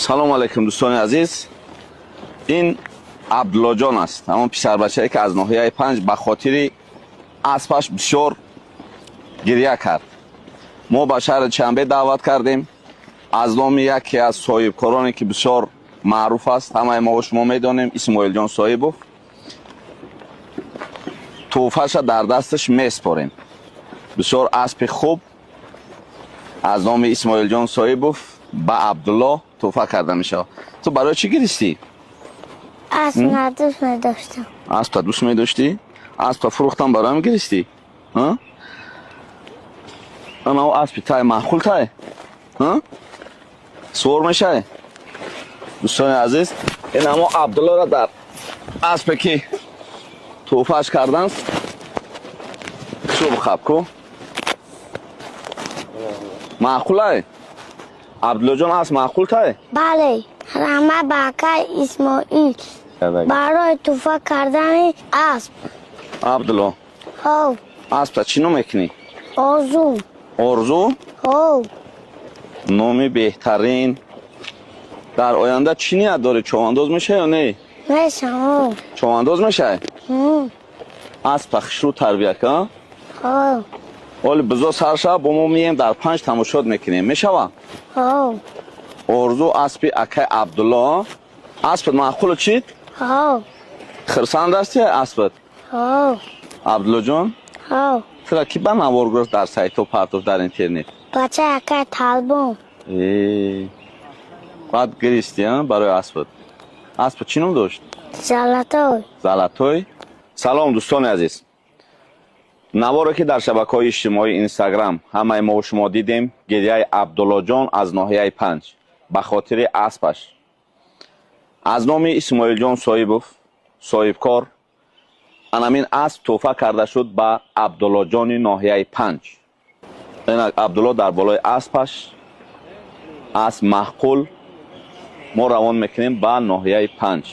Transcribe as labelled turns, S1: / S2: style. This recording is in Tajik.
S1: Салом алейкум, дӯстони азиз. Ин Абдуллоҷон аст, ҳамон писарбачае, ки аз ноҳияи Панҷ ба хотири аспаш бисёр гиря кард. Мо ба шаҳри Душанбе даъват кардем. Аз номи яке аз соҳибкороне, ки бисёр маъруф аст, ҳамаи мо шумо медонем, Исмоилҷон Соҳибов, тӯҳфаша дар дасташ меспорем. Бисёр аспи хуб аз номи Исмоилҷон Соҳибов ба Абдулло тӯҳфа карда мешавад. Ту барои чӣ гиристӣ?
S2: Аспа дӯст медоштам.
S1: Аспа дӯст медоштӣ? Аспа фурӯхтам, бароям гиристӣ? Анав аспи тай маъқул тай, сувор мешавӣ? Дӯстони азиз, ин ҳамо Абдуллоро дар аспе, ки тӯҳфааш кардан, чӯб хаб ку, маъқулай, Абдуллоҷон? Асп маъқул тай?
S2: Бале, раҳмат ба акай Исмоил барои тӯҳфа кардани асп.
S1: Абдулло.
S2: Ҳов.
S1: Аспа чӣ ном мекунӣ?
S2: Орзу.
S1: Орзу?
S2: Ҳов.
S1: Номи беҳтарин. Дар оянда чӣ ният дорӣ, човандоз мешавӣ ё не?
S2: Мешавам.
S1: Човандоз мешавӣ? Аспа хушрӯ тарбия кун.
S2: Ҳов.
S1: Оли бизо сар шава, бо мо мием, дар Панҷ тамошот мекунем, мешава?
S2: Ҳов.
S1: Орзу, аспи акай Абдулло. Аспат маъқулу чит?
S2: Ҳов.
S1: Хирсанд ҳасти аспат?
S2: Ҳов.
S1: Абдуллоҷон.
S2: Ҳов.
S1: Тура ки ба навор гирифт, дар сайтҳо партофт, дар интернет?
S2: Бачаи акай Талбон.
S1: Баъд гиристӣ барои аспат. Аспат чӣ ном дошт?
S2: Золотой.
S1: Золотой. Салом, дӯстони азиз. Наворе, ки дар шабакаҳои иҷтимоии Инстаграм ҳамаи мо шумо дидем, гиряи Абдуллоҷон аз ноҳияи Панҷ ба хотири аспаш, аз номи Исмоилҷон Соҳибов, соҳибкор, анамин асп тӯҳфа карда шуд ба Абдуллоҷони ноҳияи Панҷ. Инак Абдулло дар болои аспаш, асп маъқул, мо равон мекунем ба ноҳияи Панҷ.